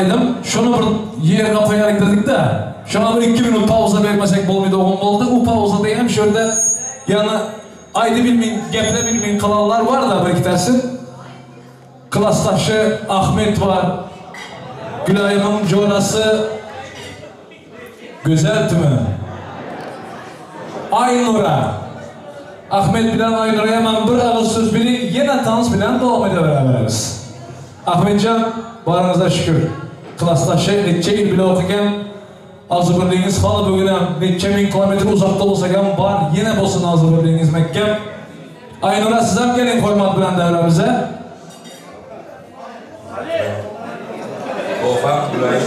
aýdym. Şony bir ýerine goýalyk dedik-de, şoňa bir iki minut pauza bermesek bolmaýdygyn boldy. U pauza diýenim şu ýerde ýaňy aýdybilmeýin, geplebilmeýin kalanlar bar-da bir ikitesi. Klasdaşy Ahmet bar. Gülaýymyň jorasy Gözel tüme. Aýnura. Ahmet bilen Aýnuraýamam bir agyz söz beriň, ýene tans bilen dowam edeberäbereris. Ahmetjan, baryňyza şükür. Klasdaşy neçe ýyl bile okygan, agzybirligiňiz haly bu günem neçe miň kilometr uzakda bolsagam bar, ýene bolsun agzybirligiňiz mäkkem. Aýnura sizem geliň hormat bilen däwrämize. Oha Gülaýym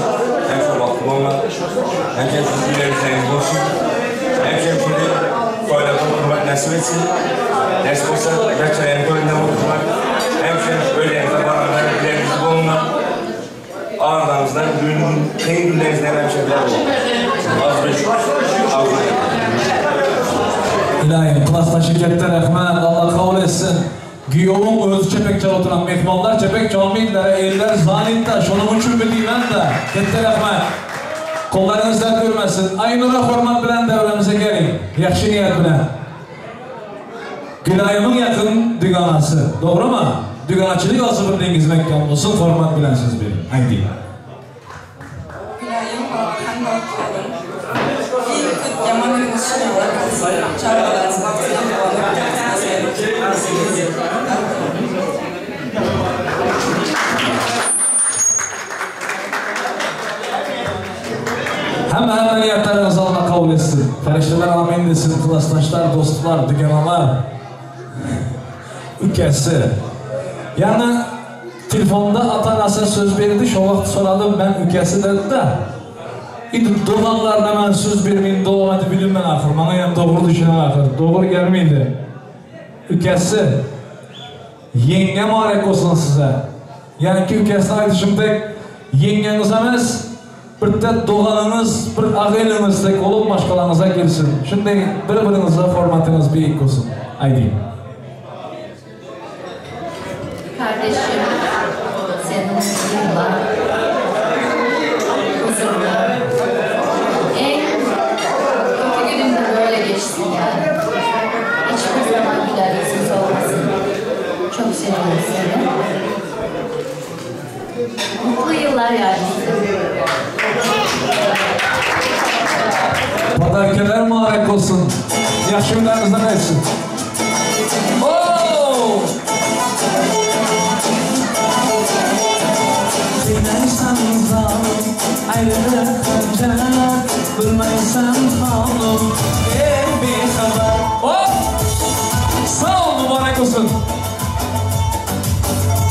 hemşe bagtly bolmak, hemşe siz gülerseňiz bolsun, hemşe sizi toýlarda oturmak nesip etsin, nesip bolsa Berçeläniň toýunda oturmak, hemşe öýleriňize baranda güler ýüzli bolmak, arzaňyzdan gün kyn günleriňizden hemşe bile bolmak. Agzybirlik arzuw edýän. Ilayim klasdaşy ketde rahmet Allah kabul etsin. Giýewiň özi çepek çalyp oturan myhmanlar çepek çalmaýdylar eller zanitda şonuň üçinmi diýmän-de ketde rahmet. Kollaryňyz dert görmesin. Aýnura hormat bilen däwrämize geliň. Ýagşy niýet bilen. Gülaýymyň ýakyn düganasy. Dogrymy? Düganaçylyk alşy bir deňiz mekgan bolsun hormat bilen söz beriň. Aýdyň. Gülaýym Babahan bagtly boluň. Iň köp ýaman günüňiz şynalar bolsun. Çagalaryňyz bagtyna guwanyp tagtyna söýenip bagtly boluň. Hemme hemme niýetleriňizi Allah kabul etsin. Perişdeler amin desin, klasdaşlar, dostlar, düganalar. Ükesi. Ýagny Telefonda ata-anasy söz berdi, şo wagt soradym men ükesi dedi-de. Indi doganlaryna men söz bermeýin dogan edip bilinmen ahyr, maňa hem dogry düşüner ahyr, dogry gelmedi. Ükesi, ýeňňe marek bolsun size. Ýaňky ükesine aýdyşym dek, ýeňňeňiz emes, birde doganyňyz, bir aga-iniňiz dek bolup maşgalaňyza girsin. Şunday bir-biriňize hormatyňyz beýik bolsun. Aýdyň. Kardeşim seni mutlu ýyllar, huzurly, eň kötü gününde böyle geçsin yani. Hiçbir zaman güler yüzün solmasın. Çok seviyoruz seni. Mutlu ýyllar yani size. Podarkeler mübarek bolsun. Ýagşy günleriňizden etsin. Oh! Qiynaysan zolim ayriliq hanjar, Bilmaysan holim, ey bexabar. Oh! Sag bol, mübarek bolsun.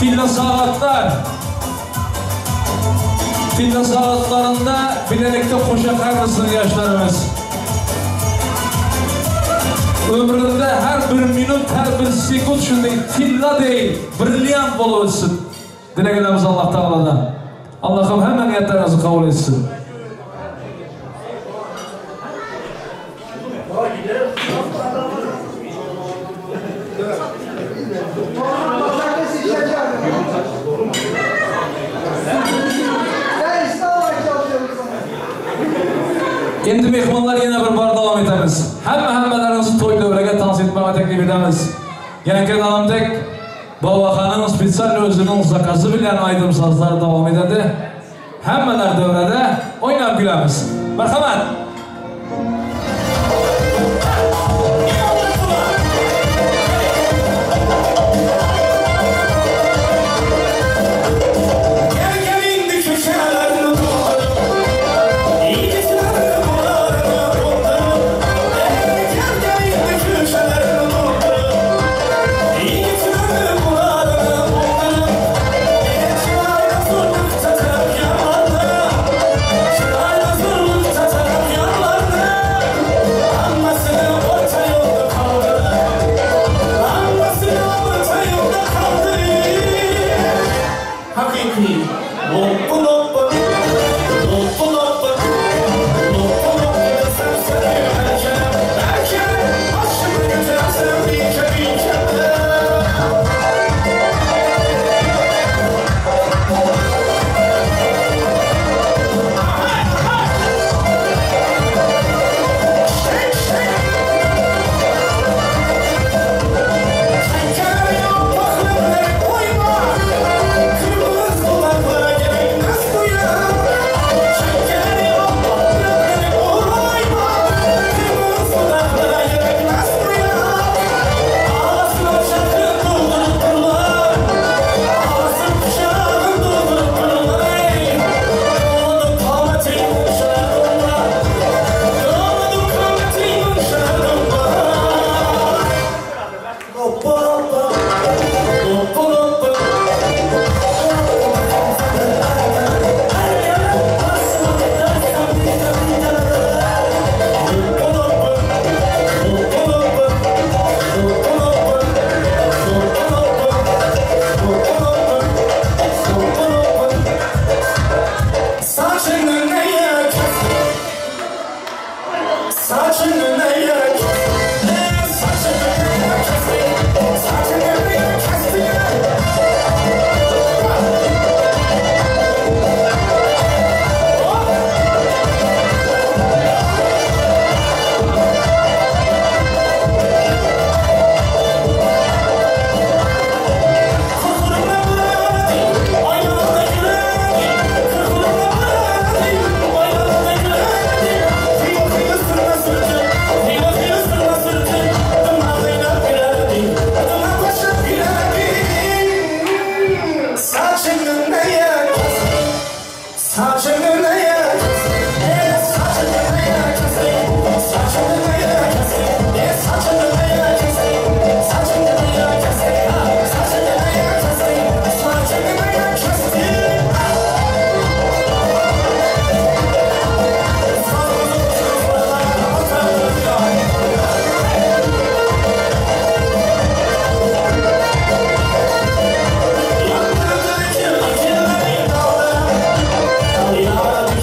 Tilla sagatlar. Tilla sagatlarynda bilelikde hoşa garrysyn ýaşlarymyz. Ömründe her bir minut, her bir sekund şunday tilla deý, brilliant bolup ötsün. Dileg edemiz Allah Tagaladan. Allahym hemme niýetleriňizi kabul etsin. Endi mehmonlar ýene bir bar dowam etemiz. Hemme hemmeleriňizi toý döwrege tans etmäge teklip edemiz. Ýaňky aýdanymdek Babahanyň spesial özüniň zakazy bilen aýdym-sazlar dowam ededi. Hemmeler döwrede oýnap gülemiz. Merhamet! Saçını neye kestin? Saçını neye kestin? E saçını neye kestin? Saçını neye kestin? E saçını neye kestin? Saçını neye kestin? Ha, saçını neye kestin? Saçını neye kestin? Yandırdı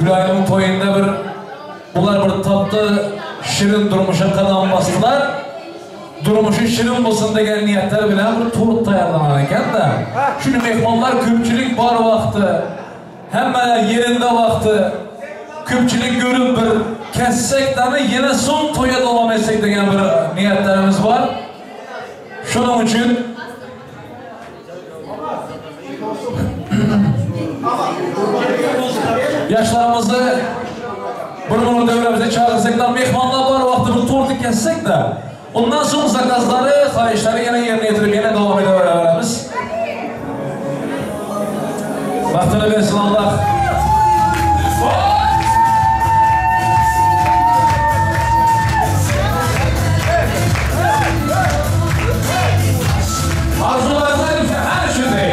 Gülaýymyň toýunda bir bular bir tatly şirin durmuşa gadam basdylar. Durmuşy şirin bolsun degen niýetler bilen bir tort taýýarlanan eken-de. Şuny myhmanlar köpçülik bar wagty, hemmeler ýerinde wagty köpçülik görüp bir kessek dany ýene soň toýa dowam etsek degen bir niýetlerimiz bar. Şonuň üçin Ýaşlarymyzy bir gün döwremize çagyrsaklar, myhmanlar bar wagty bir torty kessek-de, ondan soň zakazlary, haýyşlary ýene ýerine ýetirip, ýene dowam edebererimiz. Bagtyny bersin Allah. Arzuwlaryňyza düşen her şüzi.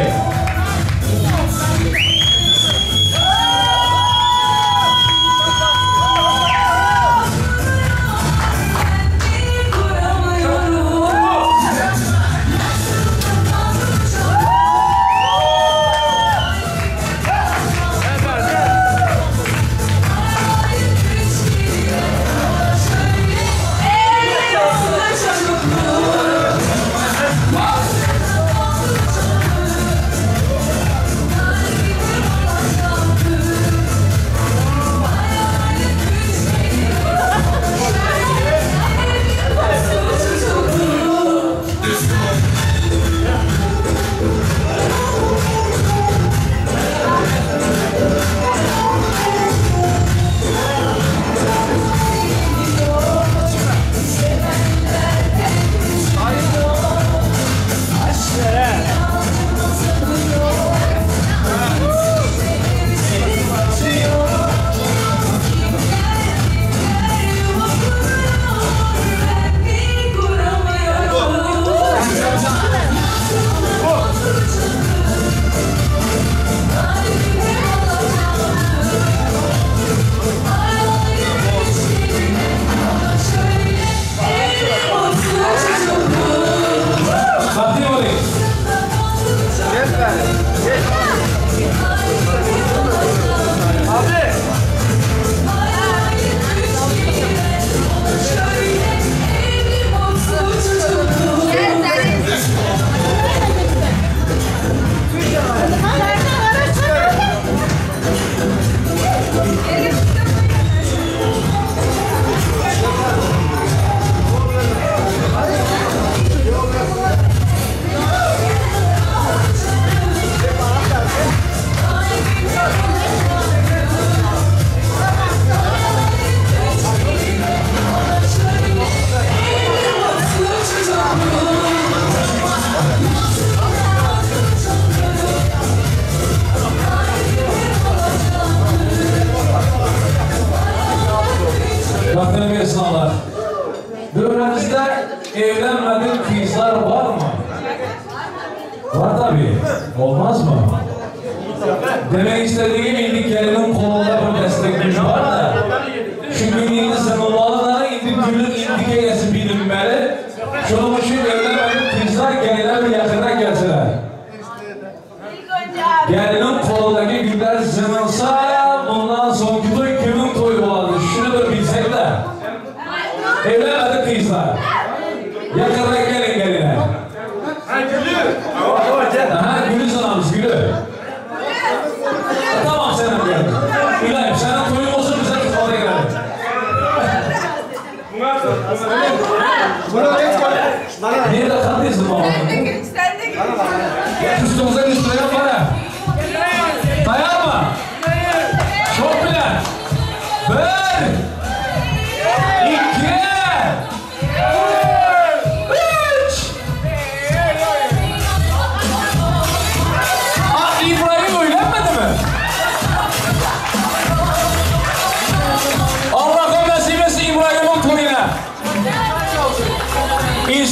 Bagtly boluň! Bagtyny bersin Allah. Döwremizde evlenmedik gyzlar barmy? Bar tabi. Olmaz mı? Demek istediğim indi gelinin kolunda bir destek güç var da. Şu günlüğünü sınırmalılar indi gülün indikeyesi bilinmeli. Şunun için evlenmedik kızlar gelinler bir yakına gelsinler. Gelinin kolundaki güller zınılsa bundan sonki toy kimin toyu boladı? Şunu bir bilsek de. Evlenmedik kızlar. Yakına gelin geline. Aha gülü sanamız gülü. Tamam senin gelin.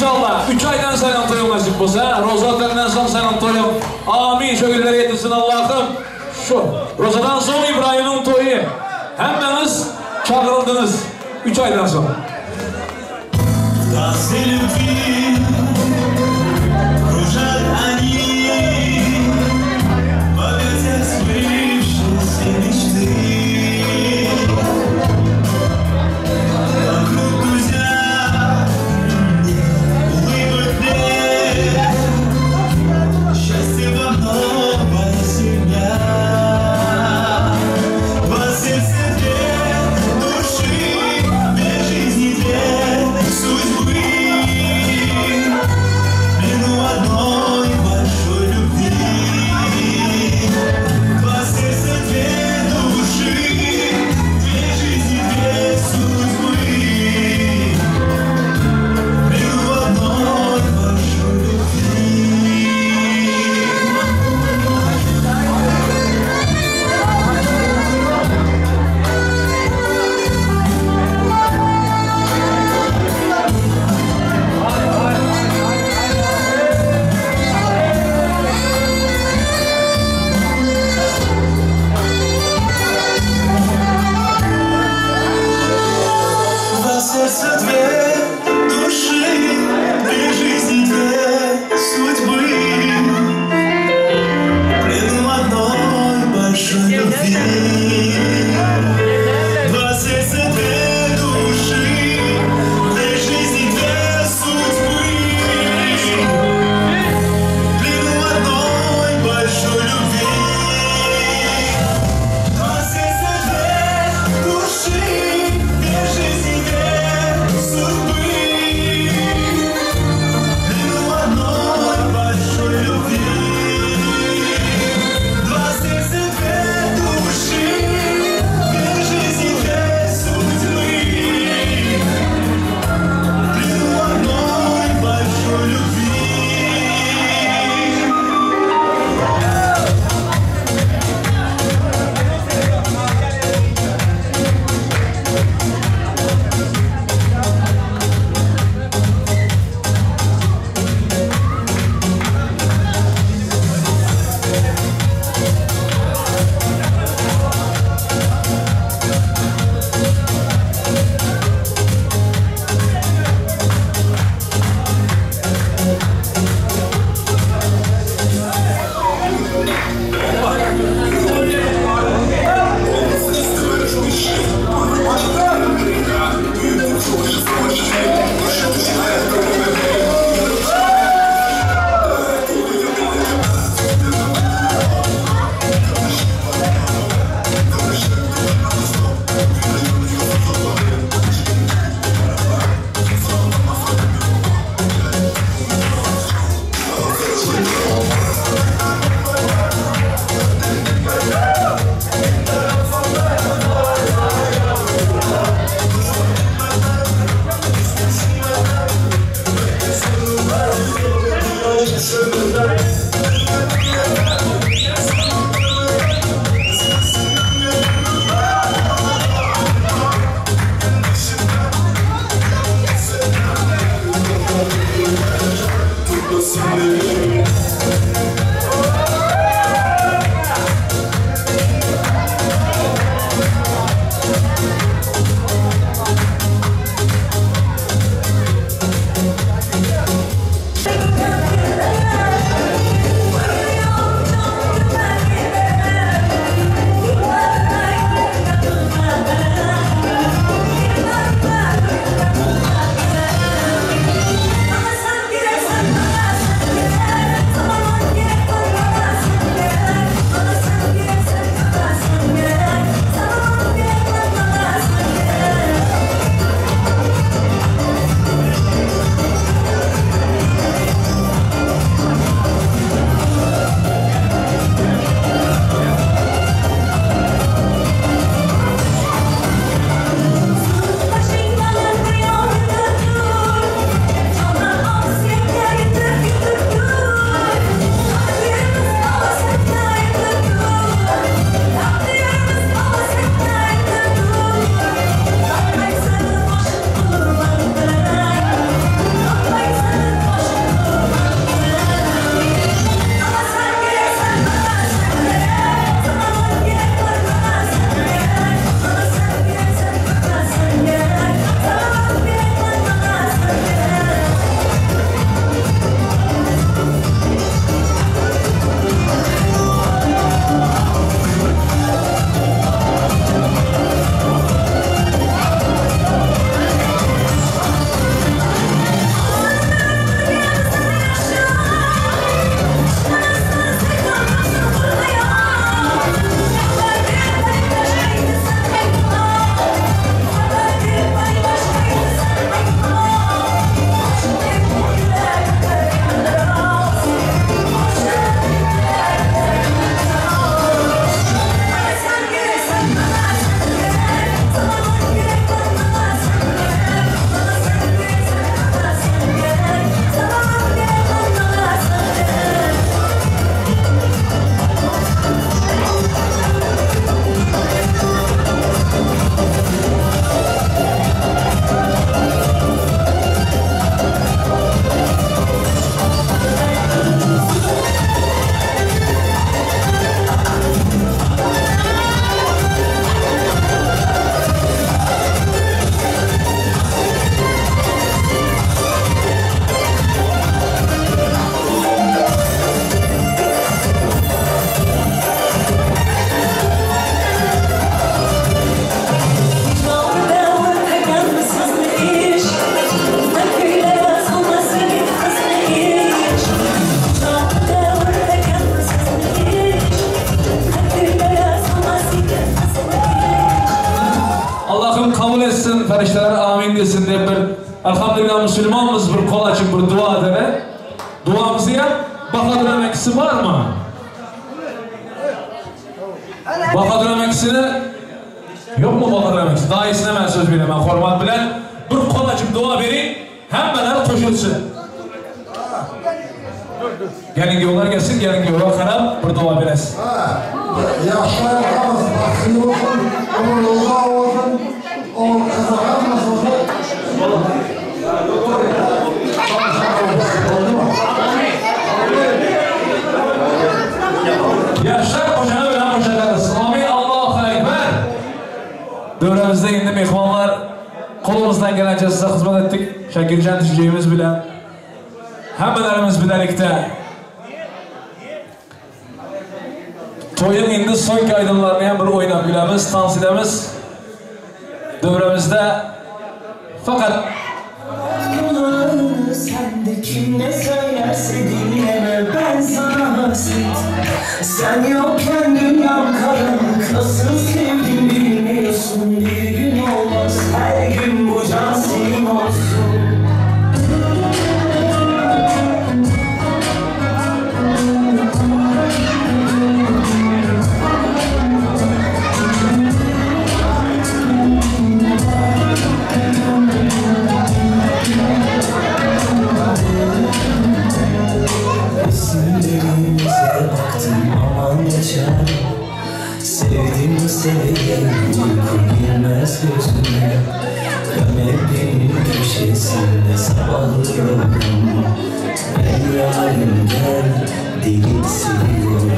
İnşallah. 3 aydan seniň toýuň nasip bolsa. Roza ötenden soň seniň toýuň. Amin. Şu günlere yetirsin Allah'ım. Şu. Rozadan soň İbrahim'in toýy. Hemmäňiz çagyryldyňyz. 3 aydan soň. Танцы любви кружат они в объятиях сбывшейся мечты. Вокруг друзья, улыбок нет, счастье вам новая семья. Два сердца, две души, две жизни, две судьбы. etsin, ferişteler amin desin diye bir elhamdülillah Müslümanımız bir kol açıp bir dua edene. Duamızı yap. Bahadır emekçisi var mı? Bahadır emekçisini yok mu Bahadır emekçisi? Daha iyisine ben söz veremem. Hormat bilen bir kol açıp dua verin. Hemmeler koşulsun. Gelin yollar gelsin, gelin yollar karab bir dua veresin. Yaşlar hamısı baxtlı olsun, uğurlu olsun, oğul kızı hamısı olsun. Yaşlar koşana bilen koşakarız. Amin. Allahu Ekber. Dövremizde indi mehmonlar. Qo'limizdan gelince size hizmet ettik. Şakircan diyeceğimiz bilen. Hemmelerimiz birlikte. Toyun indi so'nggi aydınlarını ham bir o'ynab gulamiz, tans edamiz. Dövremizde fakat Kulağını sen de kim ne söylerse dinleme, ben sana hasret. Sen yokken dünyam karanlık, nasıl sevdim bilmiyorsun. Bir gün olmaz, her gün bu can senin olsun. Resimlerimize baktım aman ne çare. Sevdim sevdim uyku girmez gözüme. Kanepenin köşesinde sabahlıyorum. Ben yarim gel deli seviyorum.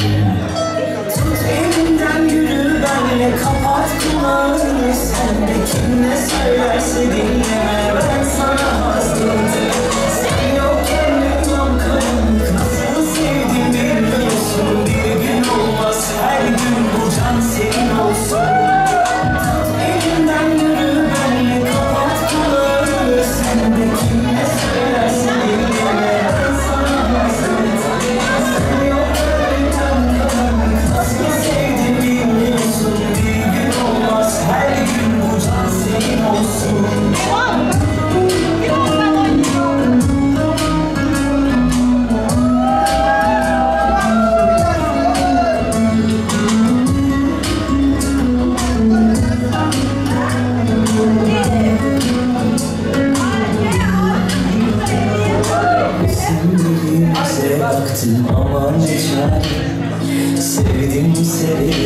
Tut elimden yürü benle, kapat kulağını. Sen de kim ne söylerse dinleme, ben sana hasret. Sen yokken dünyam karanlık, nasıl sevdim bilmiyorsun. Bir gün olmaz, her gün bu can senin olsun. Tut elimden yürü benle, kapat kulağını. Sen de kim ne söylerse dinleme, ben sana hasret. Sen yokken dünyam karanlık, nasıl sevdim bilmiyorsun. Bir gün olmaz, her gün bu can senin olsun. Resimlerimize baktım aman ne çare. Sevdim sevdim